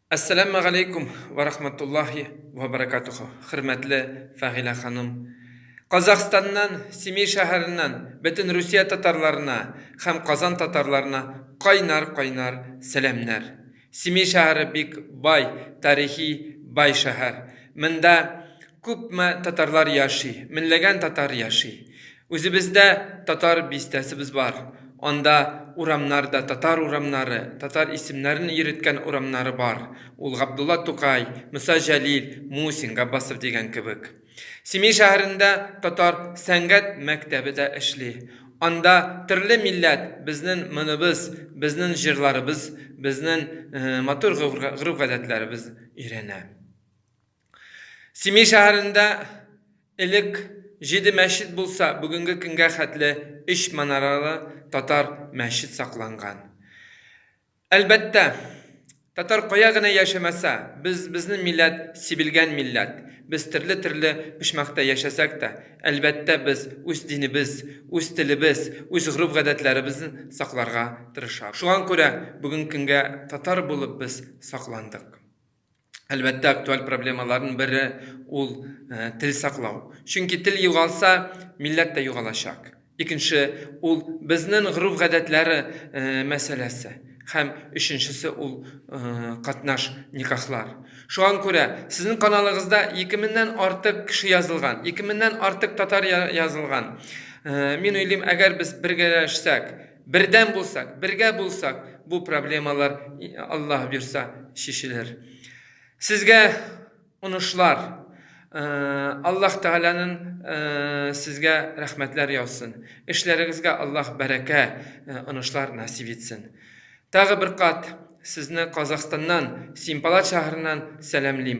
Әссәләмегаләйкүм вә рахматуллаһи вә баракатуху, хөрмәтле Фәгыйлә ханым! Казахстаннан, Семей шәһәреннән бөтен Русия татарларына һәм Казан татарларына кайнар-кайнар сәламнәр! Семей шәһәре бик бай, тарихи бай шәһәр. Монда күпме татарлар яши, меңләгән татар яши. Үзебездә татар бистәсебез бар. Анда урамнар да татар урамнары, татар исемнәрен йөреткән урамнары бар. Ул Габдулла Тукай, Муса Җәлил, Мусин, Габбасов дигән кебек. Семей шәһәрендә татар сәнгать мәктәбе дә эшли. Анда төрле милләт, безнен моныбыз, безнен җырларыбыз, безнен матур гореф-гадәтләребез өйрәнә. Семей шәһәрендә элек җиде мәчет булса, бүгенге көнгә хәтле өч манаралы татар мәчет сакланган. Әлбәттә, татар кая гына яшәмәсә, без, безнең милләт сибелгән милләт. Без төрле-төрле почмакта яшәсәк тә, әлбәттә, без үз динебез, үз телебез, үз гореф-гадәтләребезне сакларга тырышабыз. Шуңа күрә бүгенге көнгә татар булып без сакландык. Әлбәттә, актуаль проблемаларның бере ул э, тел саклау. Чөнки тел югалса, милләт тә югалачак. Икенче ул безнең гореф-гадәтләре э, мәсьәләсе. Һәм өченчесе ул э, катнаш никахлар. Шуңа күрә сезнең каналыгызда 2000-нән артык кеше язылган, 2000-нән артык татар язылган. Мин уйлыйм, әгәр без бергәләшсәк, Бердәм булсак, бергә булсак, бу проблемалар, Аллаһ бирса, чишелер. Сезгә уңышлар. Аллаһ Тәгаләнең сезгә рәхмәтләр яусын. Эшләрегезгә Аллаһ бәрәкә, уңышлар насыйп итсен. Тагы бер кат сезне Казахстаннан, Симпалат шәһәреннән сәламлим.